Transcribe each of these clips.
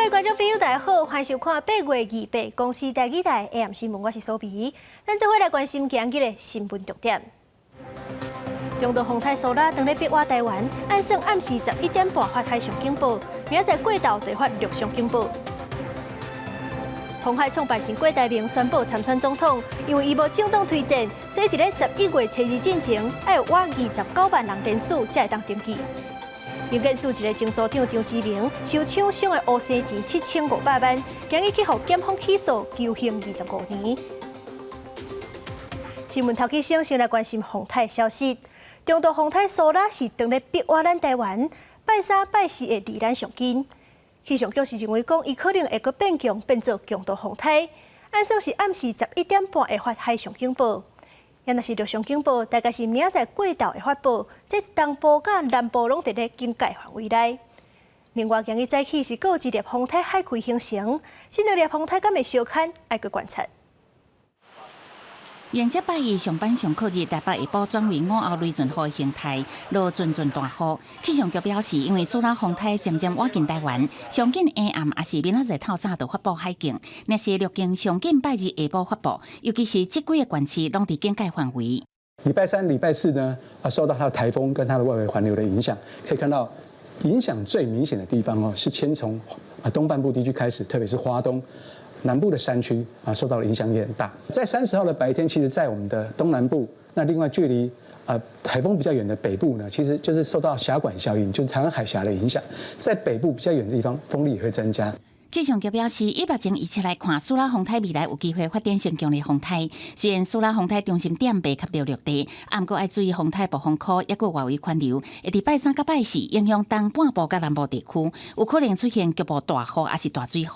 各位觀眾朋友，大家好，歡迎收看8月28公視台語台 AM 新聞，我是蘇比。咱做伙來關心今日的新聞重點。中度風颱蘇拉當咧逼倚台灣，按算暗時11點半發海上警報，明仔載過晝就發陸上警報。鴻海創辦人郭台銘宣布參選總統，因為伊無政黨推薦，所以佇咧11月初二進前，愛有滿29萬人聯署才會當登記。營建署一个前組長張志明收廠商的烏生錢7500萬，今日去予檢方起訴，求刑25年。新聞頭起先，先來關心風颱消息。中度風颱蘇拉是當咧逼倚咱台灣，拜三拜四會離咱上近。氣象局是認為講，伊可能會閣變強，變做強度風颱。按算是暗時11點半會發海上警報。若是陸上警報，大概是明仔載過晝會發布。這東部佮南部攏佇咧警戒範圍內。另外，今日早起是閣有一粒風颱海葵形成，這兩粒風颱敢會相牽，愛閣觀察。迎接拜一上班上課日，台北下晡轉為午後雷陣雨形態，落陣陣大雨。氣象局表示，因為蘇拉風颱漸漸倚近台灣，上緊下暗抑是明仔載透早就發布海警。若是陸警上緊拜二下晡發布，尤其是這幾個縣市攏佇警戒範圍。禮拜三、禮拜四呢，啊，受到它的颱風跟它的外圍環流的影響，可以看到影響最明顯的地方哦，是先從啊東半部地區開始，特別是花東。南部的山區啊，受到的影響也很大。在30號的白天，其實，在我們的東南部，那另外距離啊颱風比較遠的北部呢，其實就是受到狹管效應，就是台灣海峽的影響，在北部比較遠的地方，風力也會增加。氣象局表示，以目前預測來看，蘇拉風颱未來有機會發展成強烈風颱。雖然蘇拉風颱中心點袂及著陸地，毋過愛注意風颱暴風圈抑閣外圍環流，會佇拜三佮拜四影響東半部佮南部地區，有可能出現局部大雨抑是大水雨。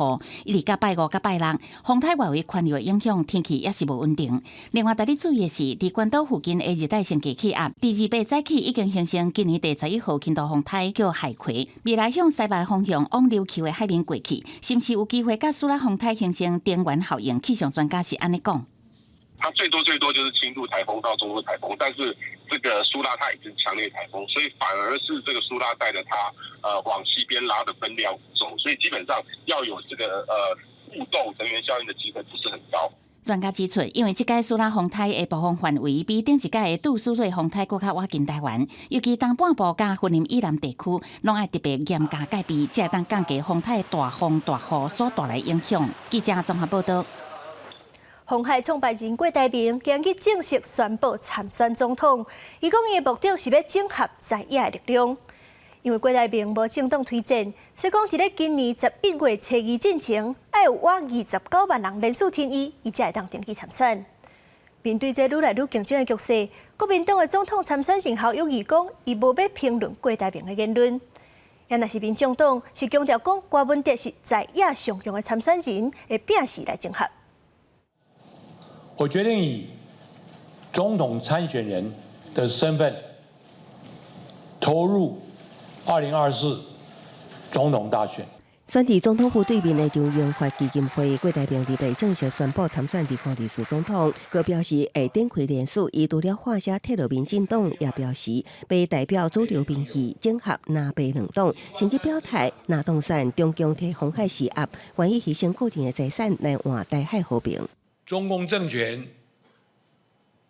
一直到拜五佮拜六，風颱外圍環流的影響，天氣也是無穩定。另外，值得注意的是，佇關島附近的熱帶性低氣壓，佇28早起已經形成今年第11號輕度風颱，叫海葵。未來向西北方向往琉球的海面過去。是毋是有機會佮蘇拉風颱形成頂圓效應？氣象專家是按呢講。它最多最多就是輕度颱風到中度颱風，但是這個蘇拉它已經強烈颱風，所以反而是這個蘇拉帶著它往西邊拉的分量走，所以基本上要有這個互動藤原效應的機會不是很高。專家指出，因為這屆蘇拉風颱的暴風範圍比頂一屆的杜蘇芮風颱閣較倚近台灣，尤其東半部佮雲林以南地區，攏愛特別嚴加戒備，才會當降低風颱大風大雨所帶來影響。記者綜合報道。鴻海創辦人郭台銘今日正式宣布參選總統，伊講伊的目的是欲整合在野的力量。因為郭台銘無政黨推薦，所以講佇咧今年11月初二進前，愛有滿29萬人聯署挺伊，伊才會當登記參選。面對這愈來愈競爭的局勢，國民黨的總統參選人侯友宜講，伊無欲評論郭台銘的言論。若是民眾黨是強調講，柯文哲是在野上強的參選人，會拼死來整合。我決定以總統參選人的身份投入2024總統大選。選佇總統府對面的張榮發基金會，郭台銘佇正式宣布參選2024總統，閣表示會展開聯署。伊除了喊聲退落民進黨，也表示欲代表主流民意，整合藍白兩黨，甚至表態若當選，中共提鴻海施壓，願意犧牲個人的財產來換台海和平。中共政權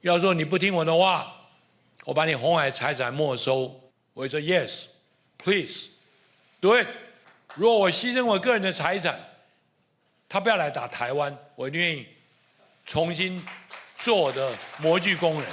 要說你不聽我的話，我把你鴻海財產沒收。我會說 Yes。Please do it。如果我犧牲我個人的財產，他不要來打台灣，我願意重新做我的模具工人。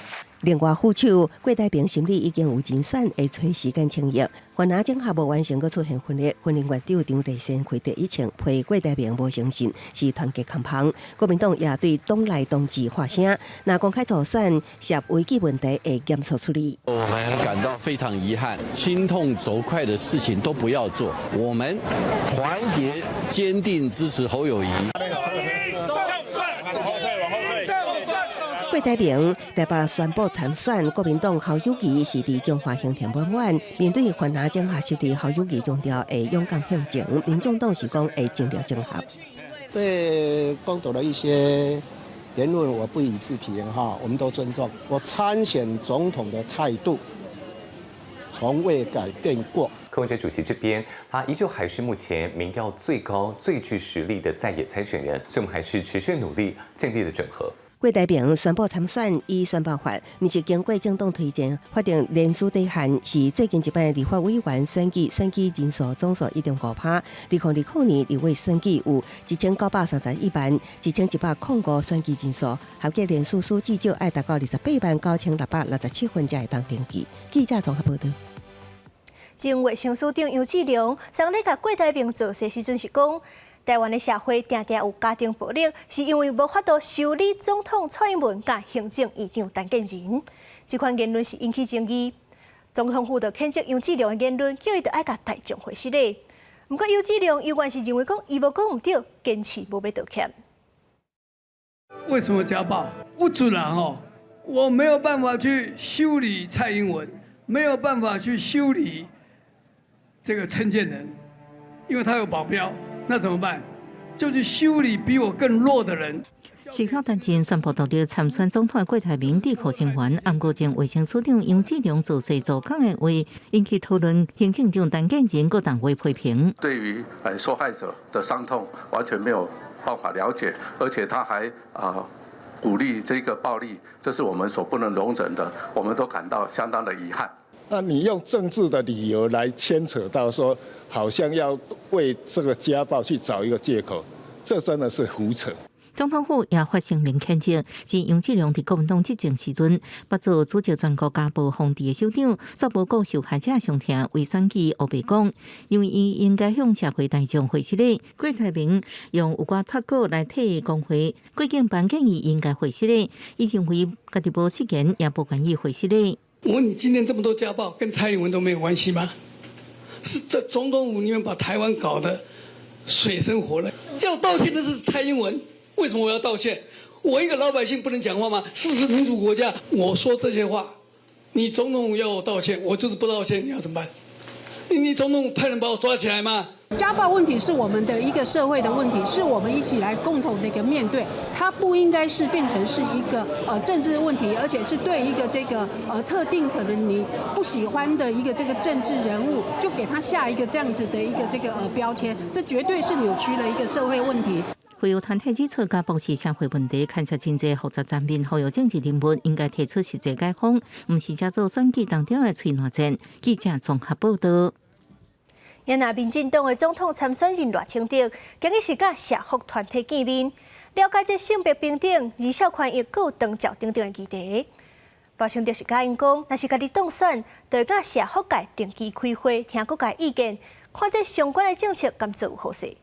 另外，副手郭台銘心裡已經有人選，會揣時間請益。雲林整合無完成，閣出現分裂。雲林縣長張麗善開第一槍，批郭台銘無誠信，是團結空芳。國民黨也對黨內同志發聲，若公開助選涉違紀問題，會嚴肅處理。我們感到非常遺憾，親痛仇快的事情都不要做。我們團結堅定支持侯友宜。郭台銘台北宣布參選，國民黨侯友宜是佇彰化行程滿滿。面對泛藍整合失利，侯友宜強調會勇敢向前。民眾黨是講會盡力整合。對公董的一些言論，我不予置評哈，我們都尊重。我參選總統的態度從未改變過。柯文哲主席這邊，他依舊還是目前民調最高、最具實力的在野參選人，所以我們還是持續努力，盡力的整合。郭台銘宣布參選，以選罷法，毋是經過政黨推薦，法定連署底線是最近一擺立法委員選舉，選舉人數總數1.5%。2020年立委選舉有1931萬1105選舉人數，合計連署數至少愛達到28萬9667份才會當登記。記者綜合報導。前衛生署長楊志良昨日共郭台銘造勢時陣是講，台灣的社會定定有家庭暴力，是因為無法度修理總統蔡英文佮行政院長陳建仁。這款言論是引起爭議。總統府就譴責楊志良的言論，叫伊著愛共大眾回失禮。毋過楊志良猶原是認為講伊無講毋對，堅持無欲道歉。為什麼家暴？不准啊！吼，我沒有辦法去修理蔡英文，沒有辦法去修理這個陳建仁，因為他有保鏢。那怎麼辦？就去修理比我更弱的人。是票單前宣布獨立參選總統的郭台銘智庫成員，毋過前衛生署長楊志良造勢助講的話，引起討論。行政長陳建仁閣動話批評。對於受害者的傷痛，完全沒有辦法了解，而且他還鼓勵這個暴力，這是我們所不能容忍的，我們都感到相當的遺憾。那你用政治的理由來牽扯到說，好像要為這個家暴去找一個借口，這真的是胡扯。總統府也發聲明譴責，指楊志良佇國民黨執政時陣，捌做組織全國家暴防治的首長，卻無顧受害者傷痛，為選舉烏白講，認為伊應該向社會大眾回失禮。郭台銘用有關脫稿來替伊講話，郭敬辦建議應該回失禮，伊認為家己無失言，也無願意回失禮。我問你，今天這麼多家暴，跟蔡英文都沒有關係嗎？是這總統府裡面把台灣搞得水深火熱，要道歉的是蔡英文，為什麼我要道歉？我一個老百姓不能講話嗎？是不是民主國家？我說這些話，你總統要我道歉，我就是不道歉，你要怎麼辦？你總統派人把我抓起來嗎？家暴問題是我們的一個社會的問題，是我們一起來共同的一個面對。它不應該是變成是一個政治問題，而且是對一個這個特定可能你不喜歡的一個這個政治人物，就給他下一個這樣子的一個這個標籤，這絕對是扭曲了一個社會問題。會有團體指出，家暴是社會問題，牽涉真濟複雜層面，呼籲政治人物應該提出實際解方，毋是只做選舉當中的喙瀾戰。記者綜合報導。若民進黨的總統參選人賴清德，今日是佮社福團體見面，了解這性別平等、兒少權益、閣有長照等等的議題。賴清德是佮𪜶講，若是家己當選，就會佮社福界定期開會，聽各界意見，看這相關的政策敢做有好勢。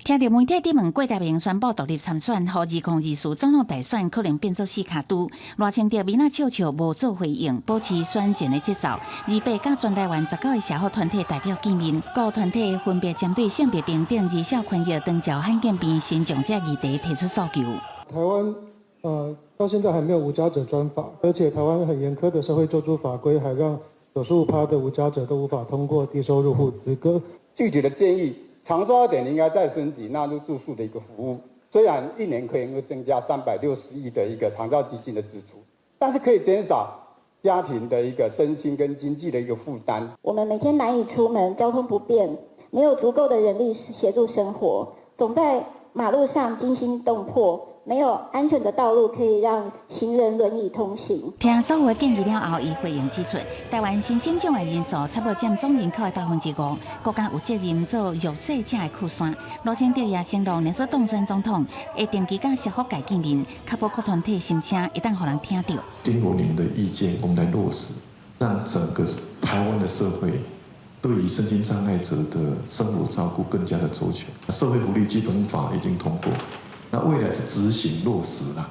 聽著媒體佇問郭台銘宣布獨立參選，予2024總統大選可能變做四跤拄。賴清德面仔笑笑無做回應，保持選戰的節奏。28佮全台灣19個社福團體代表見面，各團體分別針對性別平等、兒少權益、長照、罕見病、身障這議題提出訴求。台灣到現在還沒有無家者專法，而且台灣很嚴苛的社會救助法規，還讓95%的無家者都無法通過低收入戶資格。具體的建議，長照2.0應該再升級納入住宿的一個服務，雖然一年可以會增加360億的一個長照基金的支出，但是可以減少家庭的一個身心跟經濟的一個負擔。我們每天難以出門，交通不便，沒有足夠的人力協助生活，總在馬路上驚心動魄。沒有安全的道路可以讓行人輪椅通行。聽所有的建議了後，伊回應指出，台灣身心障礙人數差不多佔總人口的5%，國家有責任做弱勢者的靠山。賴清德也承諾，若做當選總統，會定期佮社福界見面，確保各團體心聲會當予人聽著。經過你們的意見，我們來落實，讓整個台灣的社會對於身心障礙者的生活照顧更加的周全。社會福利基本法已經通過。那未來是執行落實啦，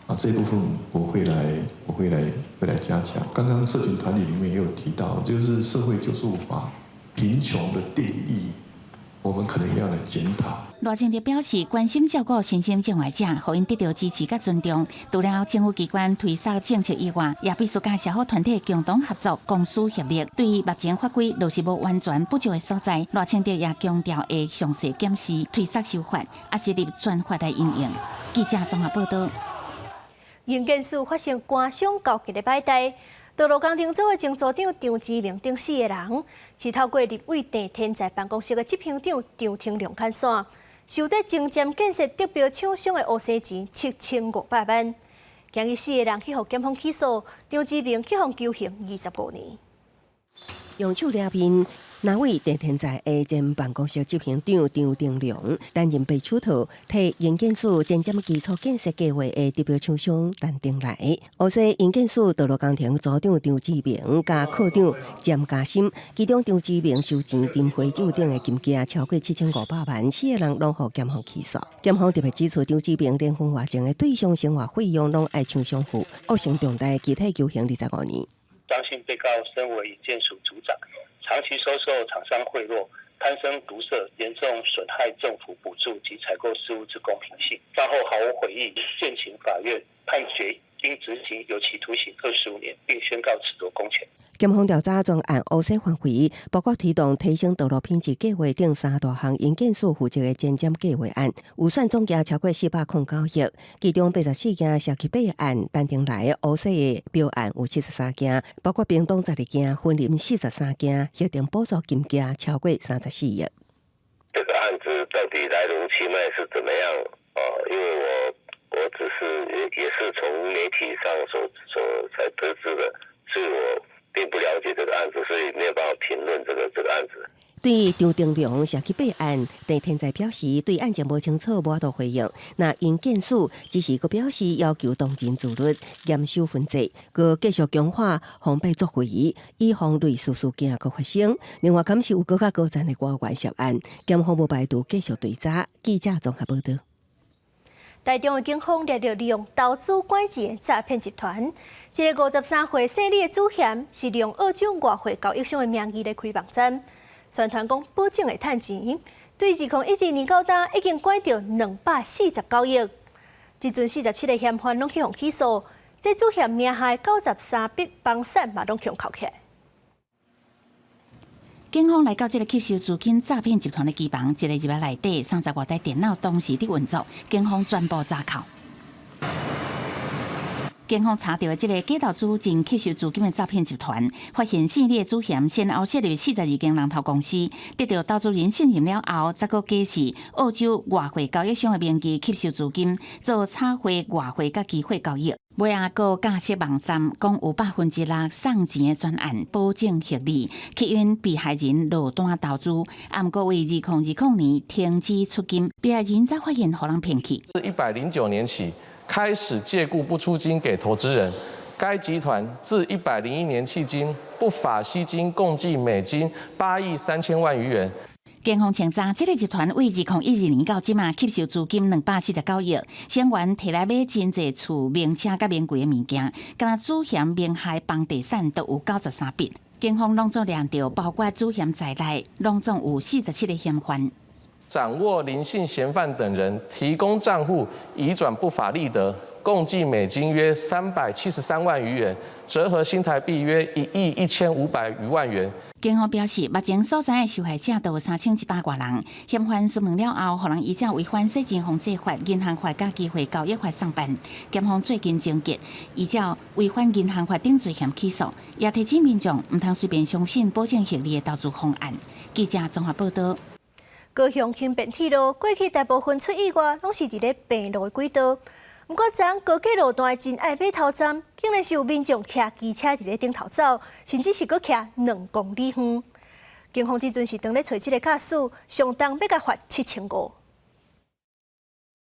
啊，這部分我會來加強。剛剛社群團體裡面也有提到，就是社會救助法貧窮的定義，我們可能要來檢討。賴清德表示，關心照顧身心障礙者，予𪜶得著支持佮尊重。除了政府機關推捒政策以外，也必須佮社福團體共同合作、公私協力。對於目前法規落實無完全不足的所在，賴清德也強調會詳細檢視、推捒修法，也是立專法來因應。記者綜合報導。營建署發生官商勾結的擺代，道路工程組的前組長張志明等四個人，是透過立委鄭天才辦公室的執行長張廷良牽線，收這前瞻建設得標廠商的烏生錢7500萬。今日四個人去予檢方起訴，張志明去予求刑25年。用手掠面，藍委鄭天才的前辦公室執行長張廷良擔任白手套，替營建署前瞻基礎建設計劃的得標廠商陳定來，烏西營建署道路工程組長張志明佮課長詹嘉森，其中張志明收錢斟花酒等的金額超過7500萬，四個人攏予檢方起訴。檢方特別指出，張志明連婚外情的對象生活費用攏愛廠商付，惡性重大，具體求刑25年。張姓被告身為營建署組長，長期收受廠商賄賂，貪生毒舌，嚴重損害政府補助及採購事務之公平性。犯後毫無悔意，建請法院判決應執行有期徒刑25年，並宣告褫奪公權。檢方調查全案烏色範圍，包括推動提升道路品質計劃等三大項營建署負責的前瞻計劃案，預算總額超過409億，其中84件涉及八案，陳定來烏色的標案有73件，包括屏東12件，雲林43件，協定補助金額超過34億。這個案子到底來龍去脈是怎麼樣？哦，因為我只是也是從媒體上所才得知的，所以我並不了解這個案子，所以沒有辦法評論這個案子。對張廷良涉及八案，鄭天才表示對案情無清楚，無法度回應。那營建署只是閣表示要求當人自律，嚴守分際，閣繼續強化防弊作為，以防類似事件閣發生。另外，敢是有閣較高層的官員涉案，檢方無排除繼續追查。記者綜合報導。台中的警方掠著利用投資拐錢的詐騙集團，這個53歲姓李的主嫌是利用澳洲外匯交易商的名義來開網站，宣傳講保證會趁錢。對2012年到今，已經拐著249億。這陣47個嫌犯攏去予起訴，這主嫌名下93筆房產嘛攏予扣起來。警方來到這個吸收資金詐騙集團的機房，一個入來內底30外台電腦同時佇運作，警方全部查扣。警方查著的這個假投資真吸收資金的詐騙集團，發現姓李的主嫌先後設立42間人頭公司，得到投資人信任了後，才閣假設澳洲外匯交易商的名義吸收資金，做炒匯、外匯佮期貨交易。尾仔閣架設網站，講有6%送錢的專案，保證獲利，吸引被害人落單投資。啊，毋過為2020年停止出金，被害人才發現予人騙去。自109年起開始借故不出金給投資人，該集團自101年迄今不法吸金共計美金8億3千萬餘元。警方清查，這個集團為2012年到這馬吸收資金249億，成員提來買真濟厝、名車佮名貴的物件，敢若主嫌名下房地產都有93筆。警方攏總掠著，包括主嫌在內，攏總有47個嫌犯。掌握林姓嫌犯等人提供賬戶移轉不法利得，共計美金約373萬餘元，折合新台幣約1億1500餘萬元。警方表示，目前所知的受害者都有3100外人。嫌犯詢問了後，予人依照違反洗錢防制法、銀行法佮期貨交易法送辦。檢方最近終結，依照違反銀行法等罪嫌起訴，也提醒民眾毋通隨便相信保證獲利的投資方案。記者綜合報道。高雄輕便鐵路過去大部分出意外，攏是佇咧平路的軌道。毋過，昨昏高架路段的仁愛碼頭站，竟然是有民眾騎機車佇咧頂頭走，甚至是閣騎2公里遠。警方這陣是當咧揣這個駕駛，上重欲共罰7500。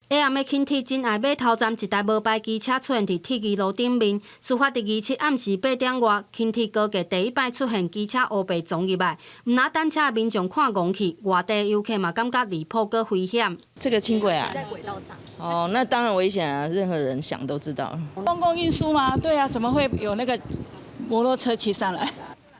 下暗的輕鐵仁愛碼頭站，一台無牌機車出現佇鐵支路頂面。事發佇27暗時8點外，輕鐵高架第一擺出現機車烏白傱入來，毋但等車的民眾看戇去，外地遊客嘛感覺離譜閣危險。這個輕軌啊，在軌道上。哦，那當然危險啊！任何人想都知道。公共運輸嗎？對啊，怎麼會有那個摩托車騎上來？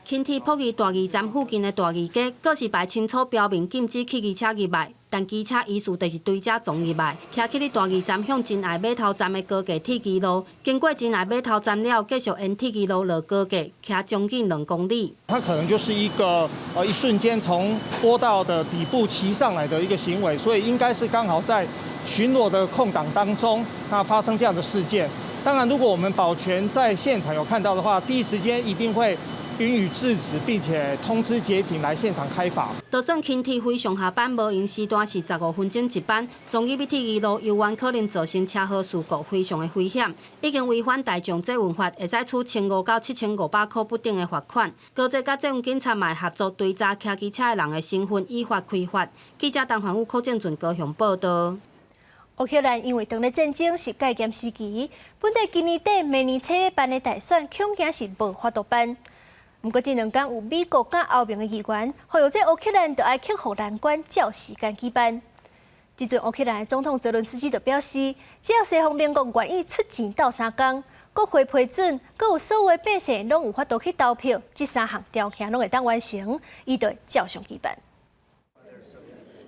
輕鐵埔宜大義站附近的大義街，閣是擺清楚標明禁止汽機車入來，但機車疑似就是對這傱入來，騎去咧大義站向仁愛碼頭站的高架鐵支路，經過仁愛碼頭站了，繼續沿鐵支路落高架，騎將近2公里。它可能就是一個一瞬間從坡道的底部騎上來的一個行為，所以應該是剛好在巡邏的空檔當中，那發生這樣的事件。當然，如果我們保全在現場有看到的話，第一時間一定會予以制止，並且通知捷警來現場開罰。就算輕鐵非上下班無閒時段是15分鐘一班，撞入去鐵支路，猶原可能造成車禍事故，非常的危險。已經違反大眾捷運法，會使處1500到7500塊不等的罰款。高捷佮捷運警察嘛合作追查騎機車的人的身份，依法開罰。記者陳環宇、柯正俊高雄報道。烏克蘭因為當咧戰爭是戒嚴時期，本地今年底明年初辦的大選，恐驚是無法度辦。毋過這兩工有美國佮歐盟的議員，呼籲這烏克蘭著愛克服難關，照時間舉辦。這陣烏克蘭的總統澤倫斯基就表示，只要西方盟國願意出錢鬥相共，國會批准，閣有所有的百姓攏有法度去投票，這三項條件攏會當完成，伊就會照常舉辦。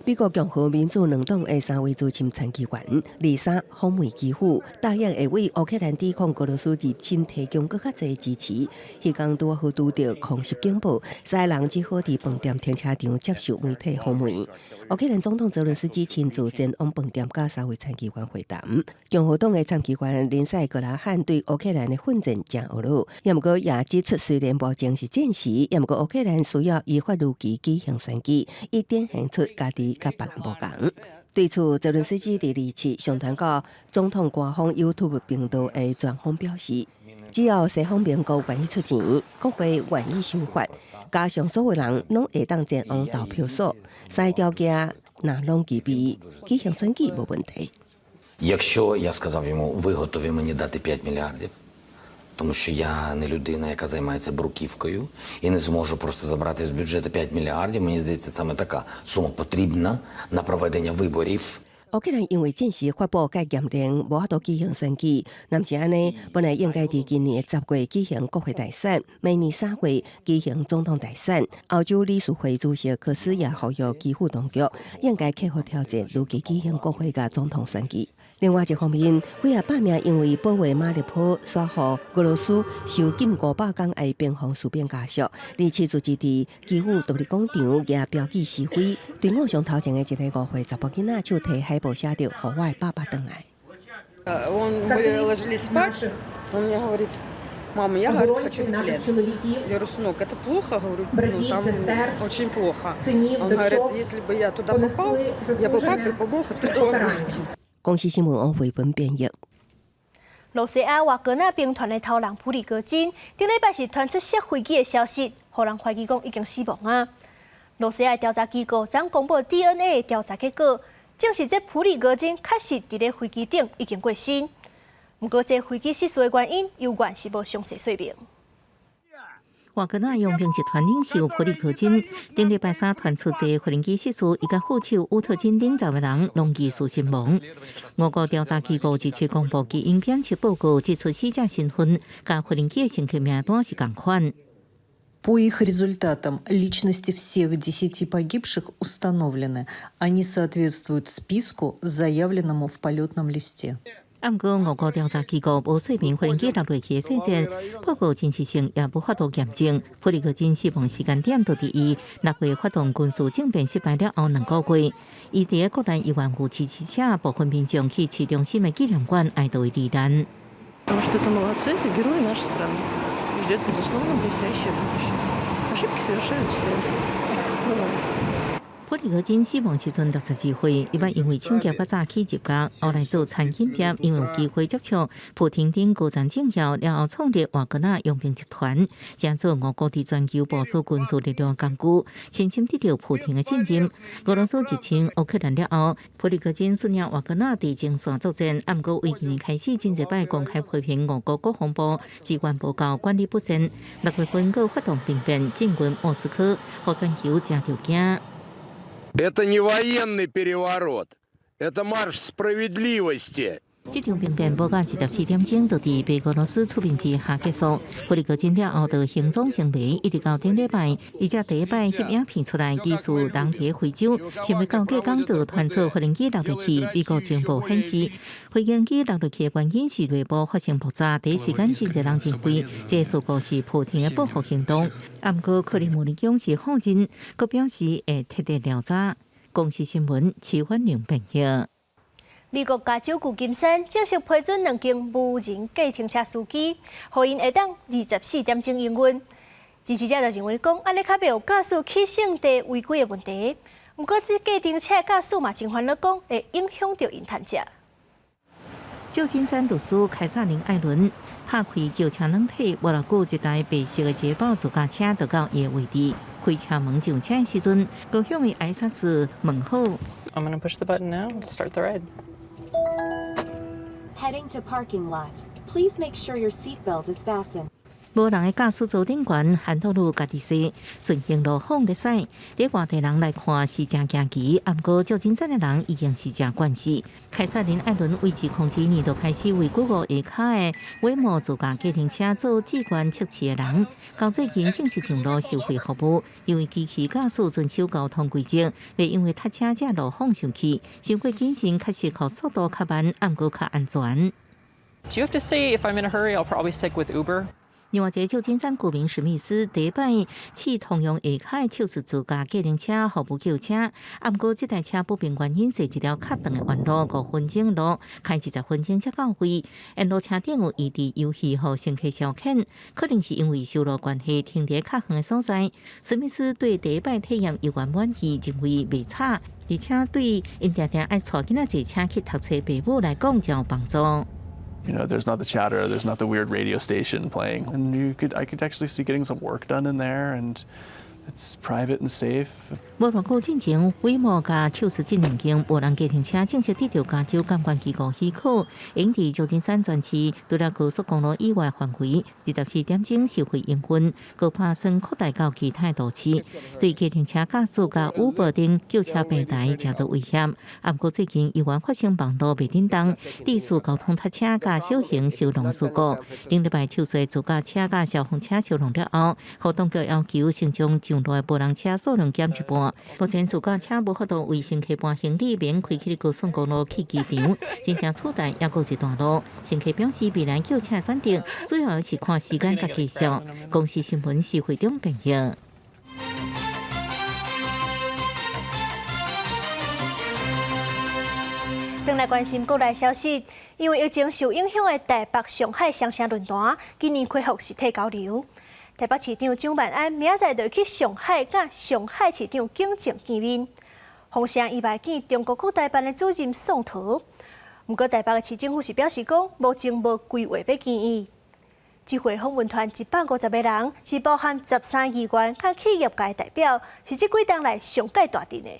美國共和民主兩黨的三位資深參議員，二三訪問基輔，答應會為烏克蘭抵抗俄羅斯入侵提供閣較濟支持。彼工拄好拄著空襲警報，三个人只好佇飯店停車場接受媒體訪問。烏克蘭總統澤倫斯基親自前往飯店，佮三位參議員會談。共和黨的參議員林賽格拉漢對烏克蘭的奮戰誠懊惱，也毋過也指出，雖然目前是戰時，也毋過烏克蘭需要依法如期舉行選舉，以展現出家己佮別人無仝。對此，澤倫斯基佇27上傳到總統官方 YouTube 頻道的專訪表示，只要西方盟國願意出錢，國會願意修法，加上所有人攏會當前往投票所，三個條件若攏具備，舉行選舉無問題。 Якщо я сказав йому, ви готові мені дати 5 мільярдів, тому що я не людина, яка займається бруківкою, і не зможу просто забрати з бюджету 5 мільярдів. Мені здається, саме така сума потрібна на проведення виборів. 烏克蘭因為戰時發布戒嚴令，無法度舉行選舉。若毋是按呢，本來應該佇今年的10月舉行國會大選，明年3月舉行總統大選。歐洲理事會主席科斯也呼籲基輔當局應該克服挑戰，如期舉行國會佮總統選舉。另外一方面，幾仔百名因為保衛馬立波，煞予俄羅斯囚禁500工的邊防士兵家屬，27組織佇基輔獨立廣場舉標語示威，隊伍上頭前的一個5歲查埔囡仔手提海報寫著“予我的爸爸轉來”。 Он мы ложились спать, он мне говорит: «Мама, я, говорит, хочу в плен». Я говорю: «Сынок, это плохо», говорю, ну, там очень плохо. Он говорит: «Если бы я туда попал, я бы папе помог оттуда выйти». 公視新聞王慧文編譯。羅西亞瓦格納兵團的頭人普里戈金，頂禮拜是傳出摔飛機的消息，予人懷疑講已經死亡啊。羅西亞調查機構昨公布 DNA 調查結果，證實這普里戈金確實佇咧飛機頂已經過身。毋過，這飛機失事的原因，猶原是無詳細說明。瓦格納傭兵集團領袖普里戈金頂禮拜三傳出坐飛機失事，伊佮副手烏特金等十個人攏疑似身亡。俄國調查機構27公布基因檢測報告，指出死者身份佮飛機的乘客名單是仝款。 По их результатам личности всех 10 погибших установлены. Они соответствуют списку, заявленному в полетном листе. 毋過，俄國調查機構無說明飛機落落去的細節，報告真實性也無法度驗證。普里戈金死亡時間點就佇伊6月發動軍事政變失敗了後2個月。伊佇國內猶原有支持者，部分民眾去市中心的紀念館哀悼罹難。 Потому что это молодцы, это герои нашей страны. Ждет, безусловно, блестящее будущее. Ошибки совершают все. Бывает. 普里戈金死亡時陣62歲，伊捌因為搶劫較早去入獄，後來做餐飲業，因為有機會接觸普廷等高層政要，了後創立瓦格納傭兵集團，成做俄國佇全球部署軍事力量工具，深深得到普廷的信任。俄羅斯入侵烏克蘭了後，普里戈金率領瓦格納佇前線作戰，毋過為今年開始真濟擺公開批評俄國國防部資源無夠、管理不善，6月份閣發動兵變進軍莫斯科，予全球誠著驚。 Это не военный переворот, это марш справедливости. 這場兵變無到24點鐘，就佇白俄羅斯出兵之下結束。普里戈金了後就行蹤神秘，一直到頂禮拜，伊才第一擺翕影片出來，疑似人佇非洲，想欲到過港就傳出飛機落落去。美國情報顯示，飛機落落去的原因是內部發生爆炸，第一時間真濟人認為這事故是普廷的報復行動。毋過克里姆林宮是否認，閣表示會徹底調查。公視新聞，徐婉玲編譯。美國加州舊金山正式批准兩間無人計程車司機，予𪜶會當24點鐘營運。支持者就認為講，按呢較袂有駕駛去聖地違規的問題。毋過，這計程車駕駛嘛真煩惱，講會影響著𪜶趁食。舊金山律師凱薩琳·艾倫拍開轎車軟體，無偌久一台白色的捷豹自駕車就到伊的位置。開車門上車的時陣，閣向伊挨煞子問好。 I'm gonna push the button now to start the ride. Heading to parking lot. Please make sure your seatbelt is fastened. 無人的駕駛座頂懸，還道路家己駛，順行路況咧駛。佇外地人來看是誠驚奇，毋過舊金山的人已經是誠慣勢。凱薩琳·艾倫為2007年就開始為谷歌下跤的 Waymo 自駕計程車做志願測試的人，到最近正式上路收費服務。因為機器駕駛遵守交通規則，袂因為塞車才路況生氣，傷過謹慎，確實予速度較慢，毋過較安全。 Do you have to say if I'm in a hurry, I'll probably stick with Uber? 另外一個舊金山居民史密斯第一擺試通用下跤的手術自駕計程車服務轎車，毋過這台車不明原因坐一條較長的彎路，5分鐘路開20分鐘才到位。沿路車頂有異地遊戲予乘客消遣，可能是因為修路關係停佇較遠的所在。史密斯對第一擺體驗猶原滿意，認為袂差，而且對𪜶定定愛帶囡仔坐車去讀冊爸母來講誠有幫助。 There's not the chatter, there's not the weird radio station playing, and I could actually see getting some work done in there, and it's private and safe. 無偌久進前，Waymo佮手術這兩間無人計程車正式得著加州監管機構許可，會佇舊金山全市除了高速公路以外範圍，24點鐘收費營運，閣打算擴大到其他都市。對計程車駕駛佮 Uber 等轎車平台誠做威脅。毋過最近猶原發生網路袂振動，致使交通塞車佮小型燒熔事故。頂禮拜手術自駕車佮消防車燒熔了後，予當局要求先將上路的無人車數量減一半。目前自駕車無法度為乘客搬行李，免開去高速公路去機場，真正取代猶閣有一段路。乘客表示，未來轎車選擇主要是看時間佮價數。公視新聞是會長編譯。轉來關心國內消息，因為疫情受影響的台北、上海雙城論壇，今年恢復實體交流。台北市長蔣萬安明仔載就去上海，佮上海市長景正見面。封城伊嘛會見中國國台辦的主任宋濤。毋過台北的市政府是表示講，目前無規劃欲見伊。這回訪問團150個人，是包含13議員佮企業界代表，是這幾冬來上蓋大陣的。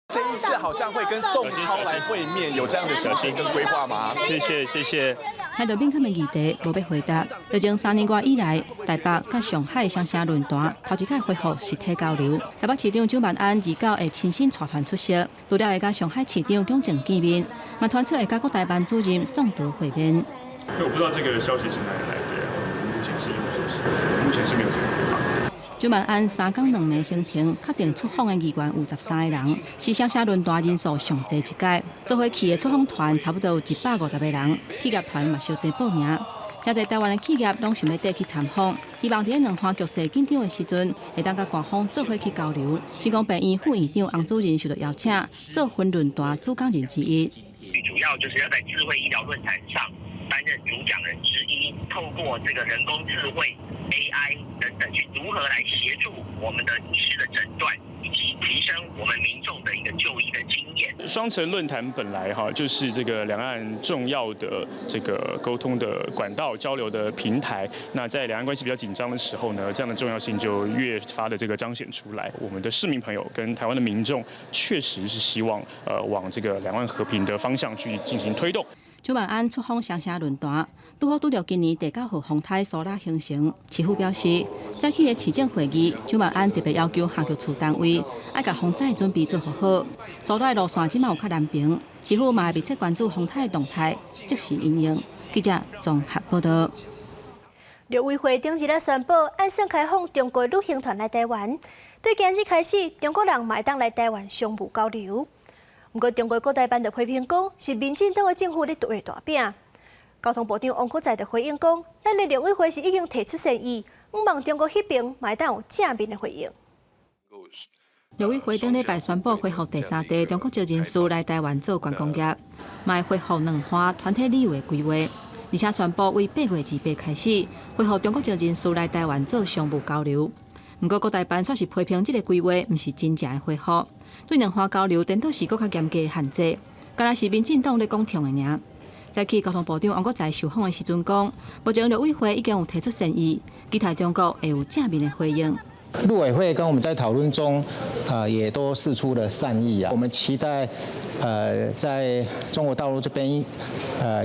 這一次好像會跟宋濤來會面，有這樣的行程跟規劃嗎？謝謝謝謝。態度敏感的議題無欲回答。疫情3年外以來，台北佮上海雙城論壇頭一擺恢復實體交流。台北市長蔣萬安29會親身帶團出席，除了會佮上海市長蔣正見面，嘛傳出會佮國台辦主任宋濤會面。因為我不知道這個消息是哪裡來的，目前是一無所知，目前是沒有這個規劃。蔣萬安3工2暝行程，確定出訪的議員有13個人，是雙城論壇人數上濟一屆。做伙去的出訪團差不多有150個人，企業團嘛相濟報名。誠濟台灣的企業攏想欲綴去參訪，希望佇咧兩岸局勢緊張的時陣，會當佮官方做伙去交流。新光病院副院長洪主任受到邀請，做分論壇主講人之一。最主要就是要在智慧醫療論壇上擔任主講人之一，透過這個人工智慧 AI 等等，去如何來協助我們的醫師的診斷，以及提升我們民眾的一個就醫的經驗。雙城論壇本來哈就是這個兩岸重要的這個溝通的管道、交流的平台。那在兩岸關係比較緊張的時候呢，這樣的重要性就越發的這個彰顯出來。我們的市民朋友跟台灣的民眾確實是希望往這個兩岸和平的方向去進行推動。蔣萬安出訪雙城論壇，拄好拄著今年第九號風颱蘇拉形成。市府表示，早起的市政會議，蔣萬安特別要求轄區單位愛共防災準備做好好。蘇拉的路線這馬有較難平，市府嘛會密切關注風颱的動態，即時因應。記者綜合報道。陸委會頂日仔宣布，按算開放中國旅行團來台灣。對今日開始，中國人嘛會當來台灣商務交流。毋過，中國國台辦就批評講，是民進黨的政府咧畫大餅。交通部長王國材就回應講，咱的陸委會是已經提出善意，向望中國彼邊嘛會當有正面的回應。陸委會頂禮拜宣布恢復第三地中國籍人士來台灣做觀光業，嘛會恢復兩岸團體旅遊的規劃，而且宣布為8月28開始恢復中國籍人士來台灣做商務交流。毋過國台辦煞是批評這个規劃毋是真正的恢復，對兩岸交流顛倒是閣較嚴格的限制，敢若是民進黨咧講痛的爾。早起交通部長王國材受訪的時陣講，目前陸委會已經有提出善意，期待中國會有正面的回應。陸委會跟我們在討論中，也都釋出了善意啊。我們期待，在中國大陸這邊，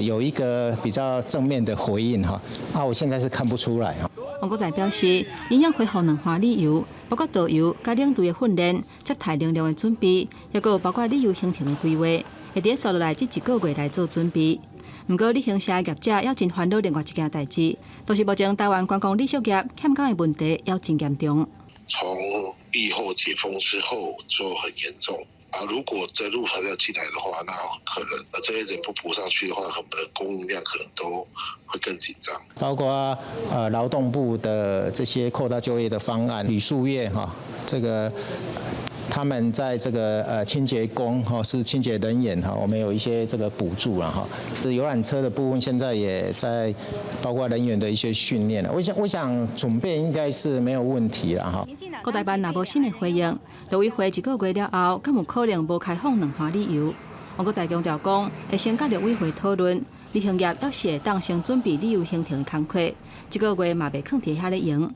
有一個比較正面的回應哈。啊，我現在是看不出來啊。王國材表示，影響恢復兩岸旅遊，包括導遊佮領隊的訓練、接待能力的準備，抑閣有包括旅遊行程的規劃，會佇紲落來這一個月來做準備。毋過，旅行社業者猶真煩惱另外一件代誌，就是目前台灣觀光旅宿業欠工的問題猶真嚴重。從疫後解封之後就很嚴重啊！如果在陸團要進來的話，那可能這些人不補上去的話，我們的供應量可能都會更緊張。包括勞動部的這些擴大就業的方案，旅宿業哈，這個他們在這個清潔工哈是清潔人員哈，我們有一些這個補助了哈。這遊覽車的部分現在也在包括人員的一些訓練了。我想準備應該是沒有問題了哈。國台辦若無新的回應，陸委會一個月了後，敢有可能無開放兩岸旅遊？王國材強調講，會先佮陸委會討論，旅行業猶是會當先準備旅遊行程的工課，這個月嘛袂囥佇遐咧用。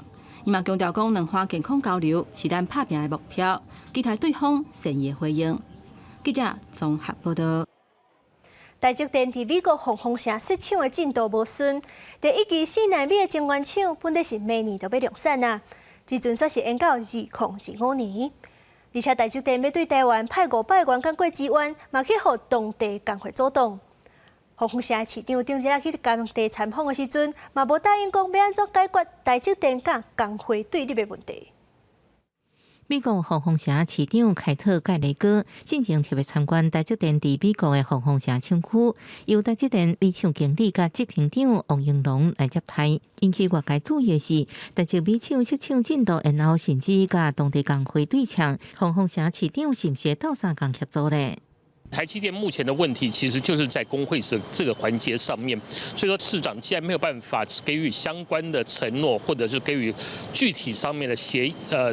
伊嘛強調講，兩岸健康交流是咱拍拚的目標，期待對方善意的回應。記者綜合報道。台積電佇美國鳳凰城設廠的進度無順，第一期4納米的晶圓廠本來是明年就欲量產啊，這陣煞是延到2025年。而且台積電欲對台灣派500員工過支援，嘛去予當地工會阻擋。鳳凰城市長頂日仔去工地參訪的時陣，嘛無答應講欲按怎解決台積電佮工會對立的問題。美國鳳凰城市長凱特蓋雷戈進前特別參觀台積電佇美國的鳳凰城廠區，由台積電美廠經理佮執行長王英龍來接待。引起外界注意的是，台積美廠設廠進度延後，甚至佮當地工會對嗆，鳳凰城市長是毋是會鬥相共協助咧？台積電目前的問題，其實就是在工會這個環節上面。所以說，市長既然沒有辦法給予相關的承諾，或者是給予具體上面的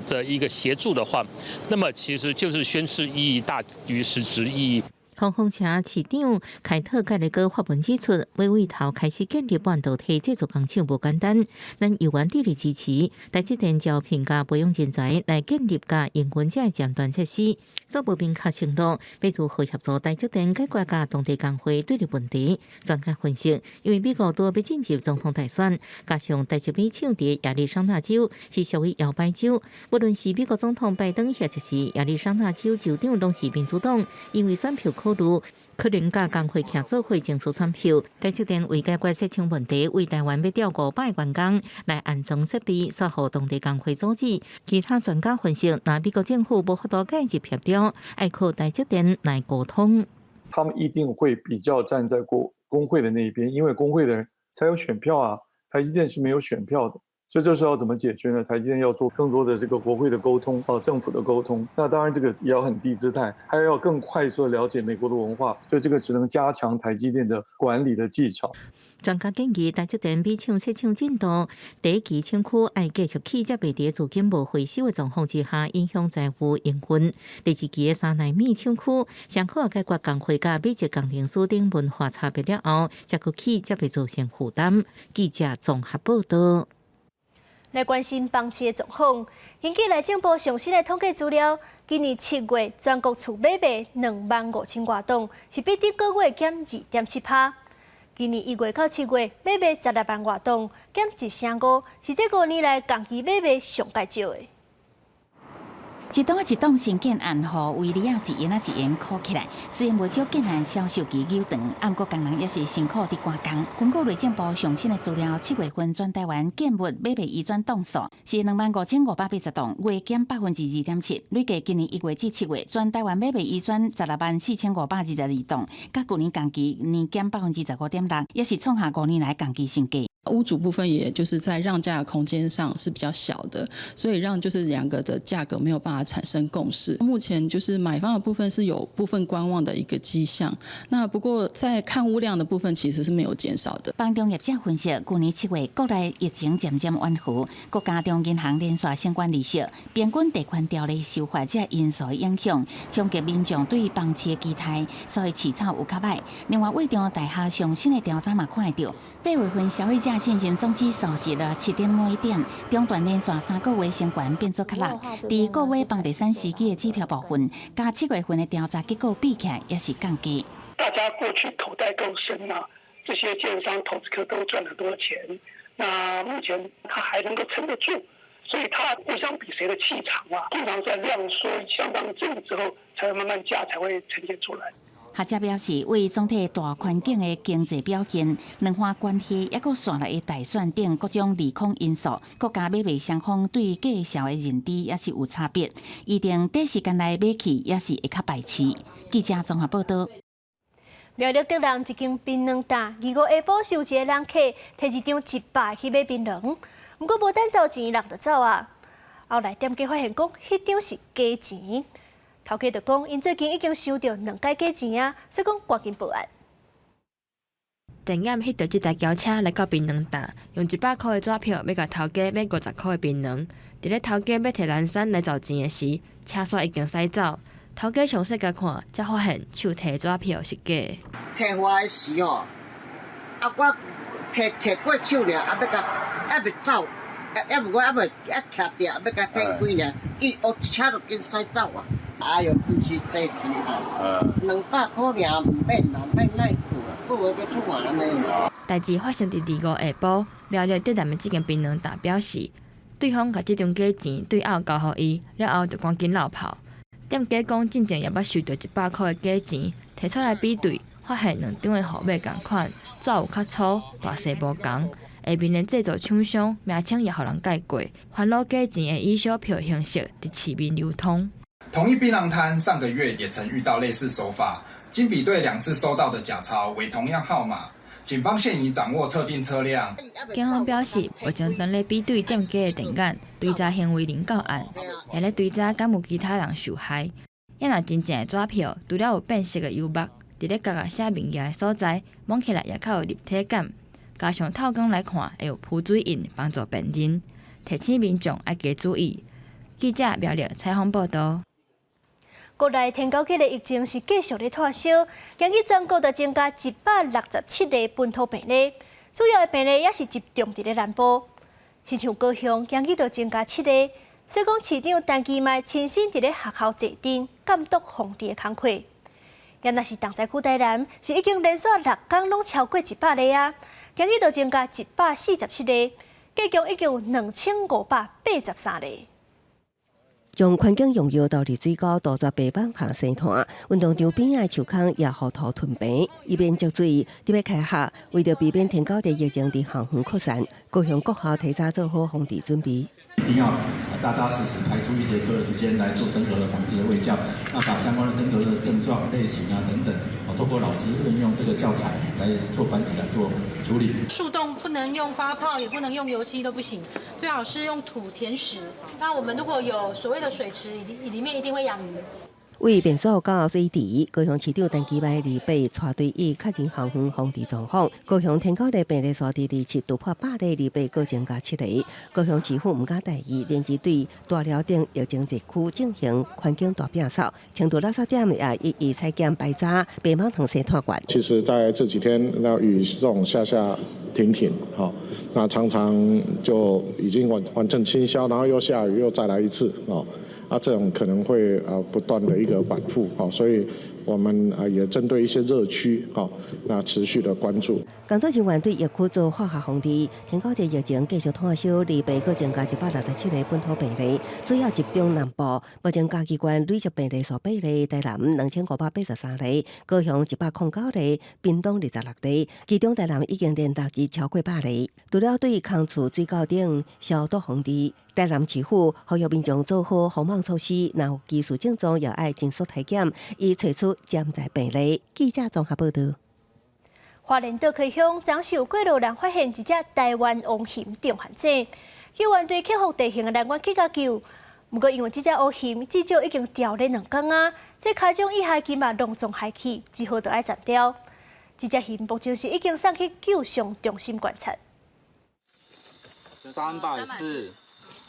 的一個協助的話，那麼其實就是宣示意義大於實質意義。鳳凰城市長凱特蓋雷戈發文指出，欲對頭開始建立半導體製造工廠無簡單，咱有緣致力支持台積電招聘佮培養人才來建立佮營運這个尖端設施，煞無明確承諾欲如何協助台積電解決佮當地工會對立問題。專家分析，因為美國拄欲進入總統大選，加上台積美廠佇亞利桑那州是屬於搖擺州，無論是美國總統拜登，或者是亞利桑那州州長，攏是民主黨，因為選票考慮，可能佮工會徛做伙爭取選票。台積電為解決設廠問題，對台灣欲調500員工來安裝設備，煞予當地工會阻止。其他專家分析，若美國政府無法度介入協調，愛靠台積電來溝通。他們一定會比較站在工會的那一邊，因為工會的人才有選票啊。台積電是沒有選票的，所以這時候要怎麼解決呢？台積電要做更多的這個國會的溝通，哦，政府的溝通。那當然這個也要很低姿態，還要更快速的了解美國的文化，所以這個只能加強台積電的管理的技巧。專家建議，台積電美廠設廠進度，第一期廠區愛繼續起，才袂佇資金無回收的狀況之下，影響財務營運。第二期的3納米廠區，上好解決工會佮美籍工程師等文化差別了後，才閣起，才袂造成負擔。記者綜合報道。來關心房市的狀況，根據內政部上新的統計資料，今年7月全國厝買賣25,000外棟，是比頂個月減2.7%。今年1月到7月買賣16萬外棟，減1成5，是這5年來同期買賣上蓋少的。一棟一棟新建案，予圍籬仔一椽一椽箍起來。雖然袂少建案銷售期久長，毋過工人也是辛苦佇趕工。根據內政部上新的資料，7月份全台灣建物買賣移轉棟數是25,580棟，月減2.7%。累計今年1月至7月，全台灣買賣移轉164,522棟，較舊年同期年減15.6%，也是創下5年來同期新低。屋主部分也就是在讓價的空間上是比較小的，所以讓就是兩個的價格沒有辦法產生共識。目前就是買方的部分是有部分觀望的一個跡象，那不過在看屋量的部分其實是沒有減少的。房仲業者分析，舊年7月國內疫情漸漸緩和，國家中央銀行連續升懸利息，平均地權條例修法這因素影響，衝擊民眾對房市的期待，所以市場有較䆀。另外，魏中大廈上新的調查嘛看會著，8月份消費者信心總指數是落7.51點，中斷連續3個月升懸變做較落。佇個月房地產時機的指標部分，佮7月份的調查結果比起來，也是降低。大家過去口袋夠深啊，這些建商投資客都賺很多錢。那目前他還能夠撐得住，所以他互相比誰的氣長啊。通常在量縮相當重之後，才會慢慢價才會呈現出來。學者表示，為總體大環境的經濟表現、兩岸關係，抑閣紲來的大選等各種利空因素，國家買賣雙方對價數的認知也是有差別，一定短時間內買氣也是會較排斥。記者綜合報道。苗栗竹南一間檳榔店，25下晡是有一个人客提一張100去買檳榔，毋過無等找錢，人就走啊。後來店家發現講，彼張是假錢。頭家就講，𪜶最近已經收著兩擺假錢啊，所以講趕緊報案。店員翕著這台轎車來到檳榔店，用100箍的紙票欲共頭家買50箍的檳榔。佇咧頭家欲提籃山來找錢的時，車煞已經駛走。頭家詳細共看，才發現手提的紙票是假的。提回來時吼，啊我提提過手爾，啊欲共猶未走，猶未我猶未猶徛著，欲共提開爾，伊哦車就緊駛走啊！哎喲，毋是濟錢啊，200箍爾毋免啦，免莫過，過會欲吐按呢。代誌發生佇25下晡，苗栗竹南的這間檳榔店表示，對方共這張假錢對澳交予伊，了後就趕緊落跑。店家講，進前也捌收著100箍的假錢，提出來比對，發現兩張的號碼仝款，紙有較粗，大細無仝。下面的製造廠商名稱也予人蓋過，煩惱假錢會以小票形式佇市面流通。同一檳榔攤上個月也曾遇到類似手法，經比對兩次收到的假鈔為同樣號碼，警方現已掌握特定車輛。警方表示，目前正咧比對店家的電眼，追查行為人到案，也咧追查敢有其他人受害。也若真正的紙票，除了有變色的油墨，佇咧角仔寫物件的所在，摸起來也較有立體感。加上透光來看，會有浮水印，幫助辨認。提醒民眾愛加注意。記者苗栗採訪報道。國內天狗的疫情是繼續咧湠燒，今日全國就增加167個本土病例，主要的病例也是集中佇咧南部。親像高雄，今日就增加七個，所以講市長陳其邁親身佇咧學校坐鎮監督防治的工課。也若是重災區台南，是已經連續六工攏超過100例啊，今日就增加147個，計共已經有2583例。將環境用藥倒入水溝，杜絕白蠓和生湠。運動場邊仔的樹空也予土吞平，以免積水。佇欲開學，為著避免天狗的疫情佇校園擴散，高雄各校提早做好防治準備。一定要扎扎實實排出一節課的時間來做登革熱防治的衛教，那把相關的登革熱症狀類型啊等等，透過老師運用這個教材來做班級來做處理。樹洞不能用發泡，也不能用油漆都不行，最好是用土填實。那我們如果有所謂的水池，裡面一定會養魚。為便所到水池，高雄市長陳其邁25帶隊以確認校園防治狀況。高雄天狗的病例數佇27突破百例，25閣增加七個。高雄市府毋敢大意，連日對大寮等疫情熱區進行環境大摒掃，清除垃圾點也一一採檢排查，白蠓蟲生態源。其實在這幾天，那雨這種下下停停，哈，那常常就已經完完成清消，然後又下雨，又再來一次，哦。啊，這種可能會不斷的一個反覆，所以我們啊也針對一些熱區，那持續的關注。工作人員對疫區做化學防治，天狗的疫情繼續湠燒，25閣增加167個本土病例，主要集中南部。目前嘉義縣累積病例數八例，台南2583例，高雄109例，屏東26例，其中台南已經連六日超過百例。除了對空厝水溝頂消毒防治，台南市府呼籲民眾做好防範措施，若有疑似症狀，也愛盡速體檢，以揣出潛在病例。記者綜合報道。花蓮倒溪鄉昨是有過路人發現一隻台灣黃熊中陷井，救援隊克服地形的難關去共救。毋過因為這隻烏熊至少已經牢咧2工啊，這跤掌以下筋肉攏總害去，只好著愛斬掉。這隻熊目前是已經送去救傷中心觀察。 340。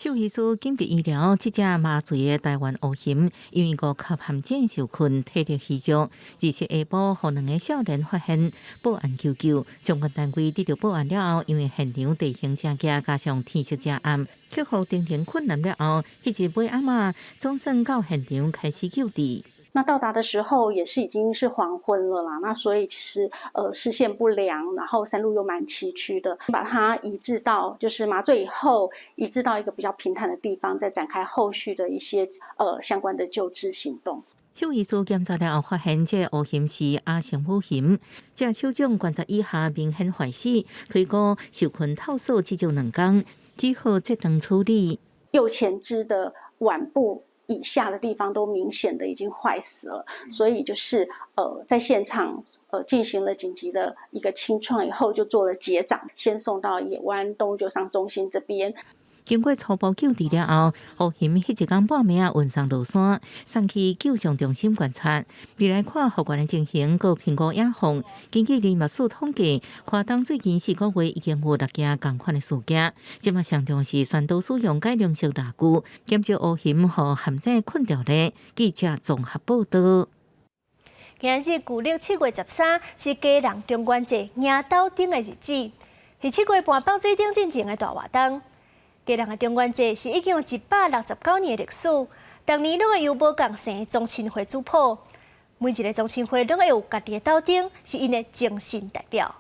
獸醫師緊急醫療，這隻麻醉的台灣烏熊，因為五級陷井受困，體力虛弱，而是下晡，予兩个少年發現，報案求救。相關單位得到報案了後，因為現場地形誠險，加上天色誠暗，克服重重困難了後，彼日尾暗仔總算到現場開始救治。那到達的時候也是已經是黃昏了啦，那所以其實視線不良，然後山路又蠻崎嶇的，把它移置到就是麻醉以後，移置到一個比較平坦的地方，再展開後續的一些相關的救治行動。獸醫師檢查了後，發現這烏熊是阿成母熊，這手掌關節以下明顯壞死，推估受困透潲至少2工，只好這當處理。右前肢的腕部以下的地方都明顯的已經壞死了，所以就是在現場進行了緊急的一個清創以後，就做了結紮，先送到野灣動物救傷中心這邊。經過初步救治了後，烏熊彼一工半暝仔運送落山，送去救傷中心觀察。未來看復原的情形，閣評估野放。根據林業署統計，花東最近4個月已經有六件仝款的事件。這馬上重視宣導使用改良式蠟具，減少烏熊予陷阱困牢咧。記者綜合報導。今仔日舊曆7月13是基隆中元節迎斗燈的日子，是7月半放水燈進前的大活動。基隆的中元節是已經有169年的歷史，逐年攏會由無仝姓的宗親會主譜，每一个宗親會攏會有家己的斗燈，是𪜶的精神代表。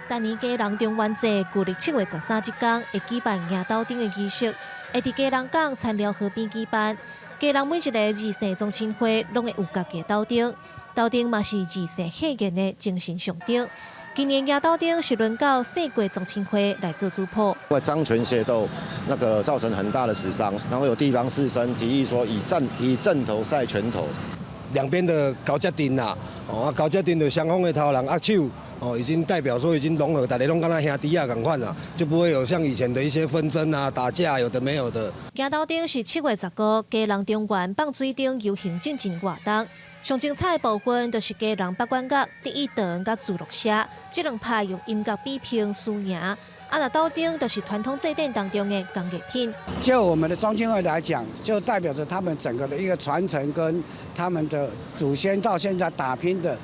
逐年基隆中元節，舊曆7月13這工會舉辦迎斗燈的儀式，會佇基隆港田寮河邊舉辦。基隆每一个二姓宗親會攏會有家己的斗燈，斗燈嘛是二姓血緣的精神象徵。今年迎斗燈是輪到姓郭宗親會來做主譜。因為漳泉械鬥那個造成很大的死傷，然後有地方士紳提議說以陣頭賽拳頭，兩邊的交接陣啦，哦，交接陣就雙方的頭人握手，哦，已經代表說已經融合，大家攏敢若兄弟仔仝款啦，就不會有像以前的一些紛爭啊、打架有的沒有的。迎斗燈是7月15基隆中元放水燈遊行進前活動。上精彩的部分就是基隆北管樂第一堂佮自樂社，這兩派用音樂比拼輸贏。啊，若斗燈就是傳統祭典當中的工藝品。就我們的宗親會來講，就代表着他們整個的一個傳承跟他們的祖先到現在打拼的，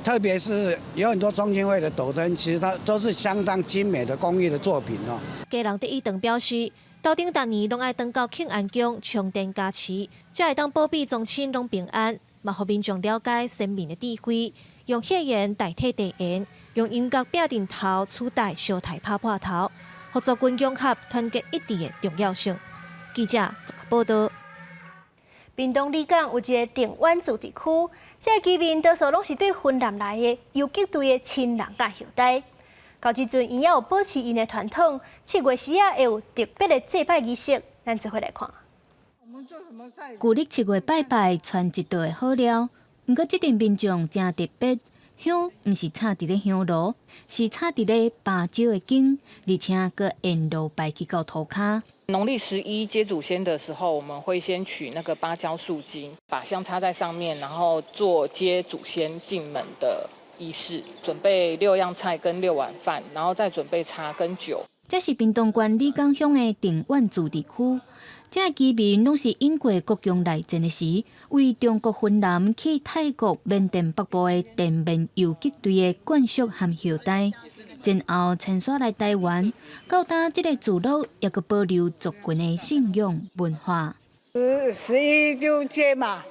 特別是有很多宗親會的斗燈，其實它都是相當精美的工藝的作品哦。基隆第一堂表示，斗燈逐年攏愛轉到慶安宮充電加持，才會當保庇宗親攏平安。嘛，予民眾了解先民的智慧，用血緣代替地緣，用音樂拼陣頭取代相刣拍破頭，予族群融合團結一致的重要性。記者綜合報導。屏東里港有一个定遠自治區，這个居民多數攏是對雲南來的游擊隊的親人佮後代。到這陣，𪜶猶有保持𪜶的傳統，7月時仔會有特別的祭拜儀式，咱做伙來看。舊曆7月拜拜，傳一道的好料。毋過，這陣民眾誠特別，香毋是插佇咧香爐，是插佇咧芭蕉的莖，而且閣沿路擺去到塗跤。農曆11接祖先的時候，我們會先取那個芭蕉樹莖，把香插在上面，然後做接祖先進門的儀式，準備六樣菜跟六碗飯，然後再準備茶跟酒。這是屏東縣里港鄉的定遠自治區，這个居民攏是經過國共內戰的時，為中國雲南去泰國緬甸北部的滇緬游擊隊的眷屬和後代，戰後遷徙來台灣，到今這个聚落猶閣保留族群的信仰文化。十一就接嘛，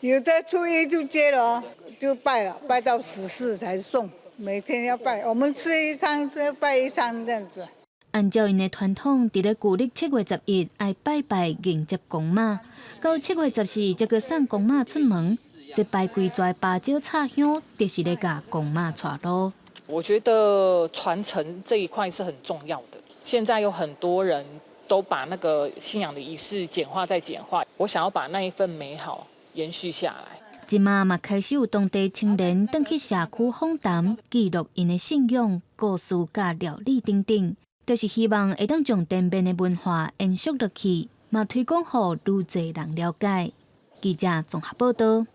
有的初一就接了，就拜了，拜到14才送，每天要拜，我們吃一餐就拜一餐這樣子。按照𪜶的傳統，佇咧舊曆7月11愛拜拜迎接公媽，到7月14則閣送公媽出門。這擺規逝芭蕉插香，就是咧共公媽帶路。我覺得傳承這一塊是很重要的。現在有很多人都把那個信仰的儀式簡化再簡化，我想要把那一份美好延續下來。這馬嘛開始有當地青年轉去社區訪談，記錄𪜶的信仰、故事佮料理等等，就是希望會當將滇麵的文化延續落去，嘛推廣予愈濟人了解。記者綜合報道。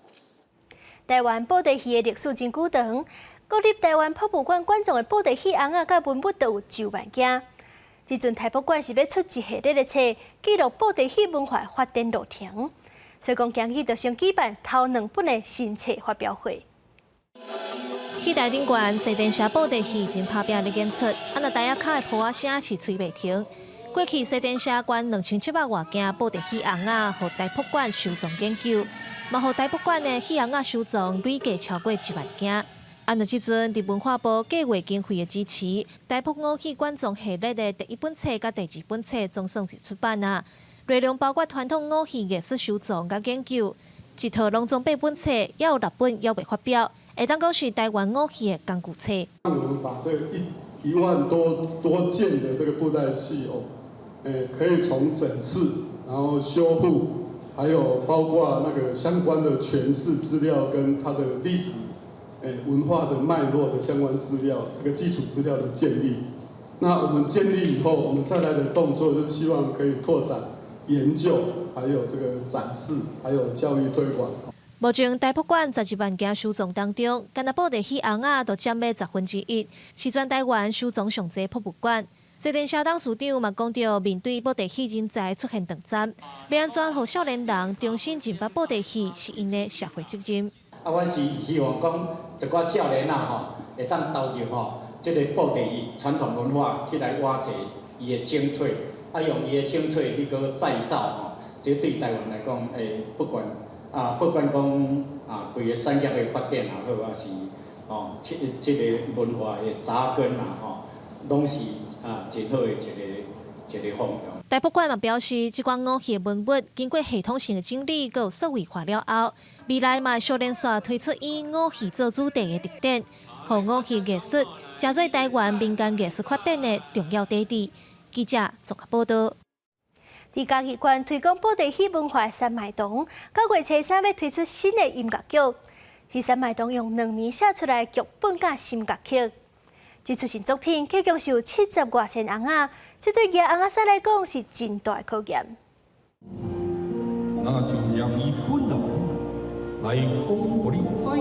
台灣布袋戲的歷史真久長，國立台灣博物館館藏的布袋戲尪仔佮文物都有上萬件。這陣台博館是欲出一系列的冊，記錄布袋戲文化發展路程。所以講，今日就先舉辦頭兩本的新冊發表會。戲台頂懸西爿社布袋戲真拍拚咧演出，啊若台仔跤的噗仔聲是催袂停。過去西爿社捐2700外件布袋戲尪仔，予台博館收藏研究，嘛予台博館的戲尪仔收藏累計超過1萬件。啊若這陣佇文化部計劃經費的支持，台博偶戲館藏系列的第一本冊佮第二本冊總算是出版啊。內容包括傳統偶戲藝術收藏佮研究，一套攏總八本冊，猶有六本猶未發表，會當講是台灣偶戲的工具冊。我們把這1萬多件的這個布袋戲哦，可以從整飾，然後修復，還有包括那個相關的詮釋資料跟它的歷史、文化的脈絡的相關資料，這個基礎資料的建立。那我們建立以後，我們再來的動作就是希望可以拓展研究，還有這個展示，還有教育推廣。目前台博館12萬件收藏當中，干焦布袋戲尪仔就佔欲1/10，是全台灣收藏上濟博物館。西爿社董事長嘛講著，面對布袋戲人才出現斷層，欲按怎予少年人重新認捌布袋戲是𪜶的社會責任。啊，阮是希望講一寡少年仔吼，會當投入吼，這个布袋戲傳統文化去來挖掘伊的精粹，啊，用伊的精粹去閣再造吼，這對台灣來講，不管講啊，規个產業的發展也好，抑是吼，這个文化的扎根啊，吼，攏是啊，真好的一个方向。台博館嘛表示，這款偶戲的文物經過系統性的整理，閣有數位化了後，未來嘛會小連續推出以偶戲做主題的特展，予偶戲藝術成做台灣民間藝術發展的重要底地。記者綜合報道。佇嘉義縣推廣布袋戲文化的山脈堂，9月初三欲推出新的音樂劇。是山脈堂用2年寫出來的劇本佮新樂曲。這齣新作品，總共是有70外千尪仔，這對舉尪仔師來講是真大的考驗。那就讓伊本人來講予你知吧。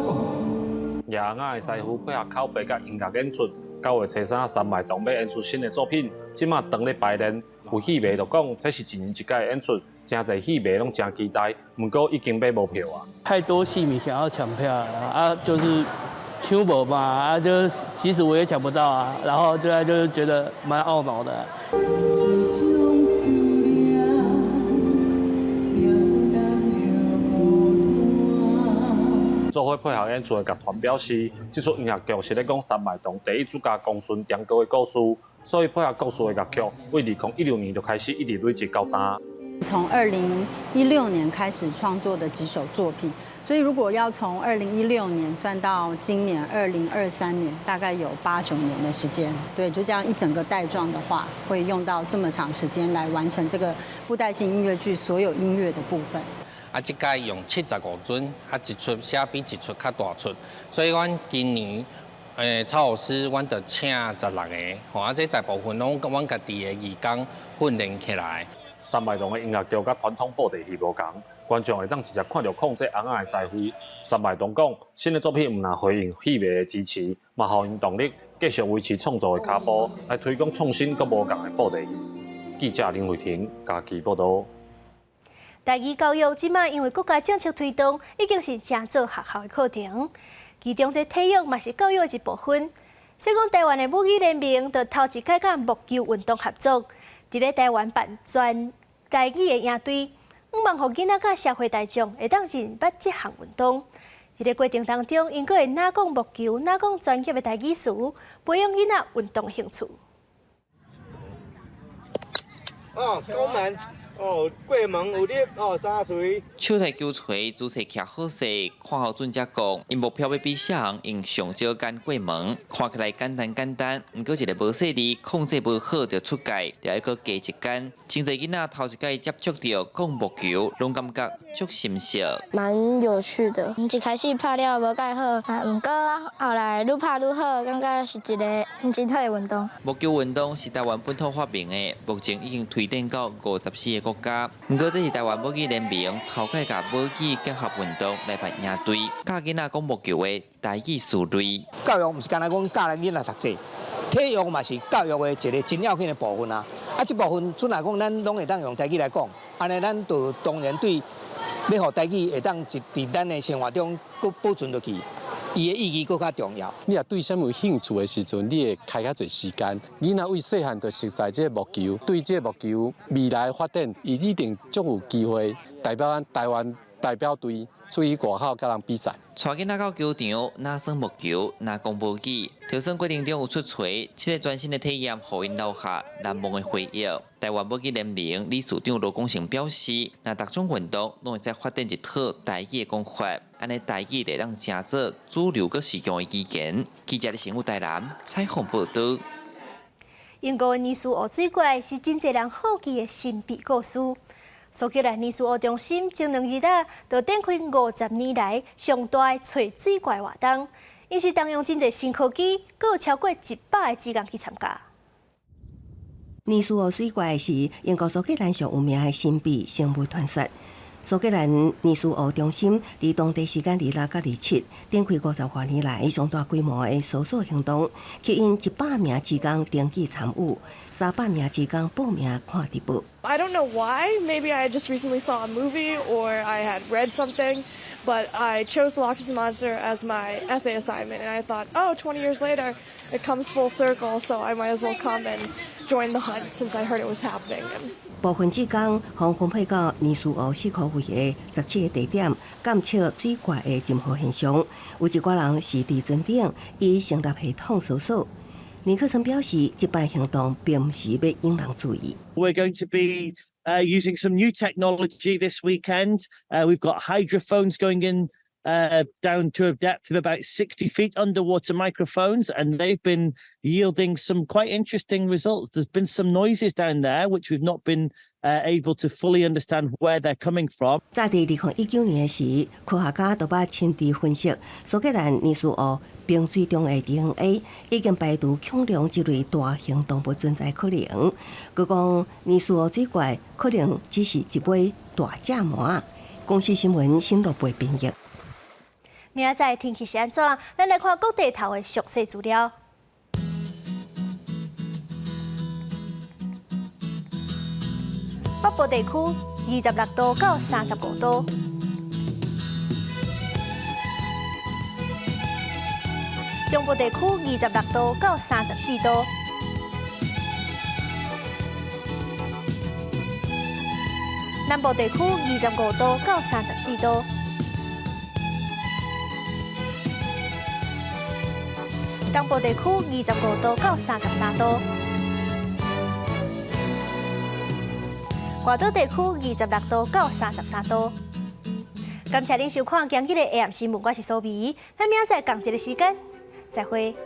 舉尪仔的師傅配合口白佮音樂演出，9月初三山脈堂欲演出新的作品，這馬當咧排練。有戲迷就講，這是一年一擺的演出，誠濟戲迷攏誠期待，毋過已經買無票啊。太多戲迷想要搶票了啊，就是搶無嘛，啊就其實我也搶不到啊，然後就就是覺得蠻懊惱的。這種思念表達了孤單。做伙配合演出的樂團表示，這齣音樂劇是咧講山脈堂第一主角公孫長哥的故事，所以配合故事的樂曲，對2016年就開始一直累積到今。從2016年開始創作的幾首作品，所以如果要從2016年算到今年2023年，大概有八九年的時間。對，就這樣一整個帶狀的話，會用到這麼長時間來完成這個布袋戲音樂劇所有音樂的部分。啊，這擺用75尊，啊，一齣寫比一齣較大齣，所以阮今年操偶師，阮就請16個，吼，啊，這大部分攏阮家己的義工訓練起來。山脈堂的音樂劇佮傳統布袋戲無仝，觀眾會當直接看著控制尪仔的師傅。山脈堂講，新的作品毋但回應戲迷的支持，嘛予𪜶動力繼續維持創作的跤步，來推廣創新閣無仝的布袋戲。記者林慧婷嘉義報導。台語教育這馬因為國家政策推動，已經是成做學校的課程。其中這體育嘛是教育的一部分。所以講，台灣的母語聯盟就頭一擺佮木球運動合作，佇咧台灣辦全台語的營隊，向望予囡仔佮社會大眾會當認捌這項運動。佇咧過程當中，𪜶閣會若講木球，若講專業的台語詞，培養囡仔運動興趣。哦，攻門。哦，過門有入哦，三槌。手提球槌姿勢徛好勢，看好準才講，𪜶目標欲比誰人用上少間過門，看起來簡單簡單，毋過一个無細膩，控制無好就出界，著愛閣加一間。真濟囡仔頭一擺接觸著摃木球，攏感覺足心熟。蠻有趣的，一開始拍了無蓋好，啊，毋過後來愈拍愈好，感覺是一个真好的運動。木球運動是台灣本土發明的，目前已經推展到54个國家。毋過這是台灣母語聯盟頭擺共母語結合運動來辦營隊，教囡仔摃木球的台語詞彙。教育毋是干焦講教囡仔讀冊，體育嘛是教育的一个真要緊的部分啊。啊，這部分準來講，咱攏會當用台語來講，按呢咱就當然對欲予台語會當佇咱的生活中閣保存落去，伊的意義閣較重要。你若對啥物有興趣的時陣，你會開較濟時間。囡仔為細漢就熟悉這个木球，對這个木球未來發展，伊一定足有機會代表咱台灣代表隊出去外口佮人比賽。帶囡仔到球場，若耍木球，若講母語，跳耍過程中有出槌，這个全新的體驗，予𪜶留下難忘的回憶。台灣母語聯盟理事長羅功成表示，若逐種運動攏會使發展一套台語的講法，按呢台語會當成做主流閣時尚的語言。記者的新聞台南採訪報導。英國尼斯湖水怪是真濟人好奇的神秘故事。蘇格蘭尼斯湖中心前兩日啊，就展開50年來上大的揣水怪活動，𪜶是動用真濟新科技，閣有超過100个志工去參加。尼斯湖水怪是英國蘇格蘭上有名的神秘生物傳說。蘇格蘭尼斯湖中心佇當地時間26佮27，展開50外年來上大規模的搜索行動，吸引100名志工登記參與，300名志工報名看直播。 I don't know why. Maybe I just recently saw a movie or I had read something, but I chose the Loch Ness Monster as my essay assignment, and I thought, oh, 20 years later, it comes full circle, so I might as well come and join the hunt since I heard it was happening. 部分志工予分配到尼斯湖四箍圍的17个地點，監測水怪的任何現象。有一寡人是佇船頂以聲納系統搜索。尼克森表示，這擺行動並毋是欲引人注意。 We're going to be using some new technology this weekend. We've got hydrophones going in down to a depth of about 60 feet, underwater microphones, and they've been yielding some quite interesting results. There's been some noises down there which we've not been able to fully understand where they're coming from. 早佇2019年的時，科學家就捌親自分析蘇格蘭尼斯湖冰水中的 DNA，已經排除恐龍這類大型動物存在可能。閣講尼斯湖水怪可能只是一尾大蟄蟎。公視新聞新羅貝編譯。明仔載天氣是按怎？咱來看各地頭的詳細資料。北部地區26度到35度，中部地區26度到34度，南部地區25度到34度。東部地區25度到33度，外島地區26度到33度。感謝恁收看今日的 AM 新聞，我是蘇美，咱明仔載仝一个時間，再會。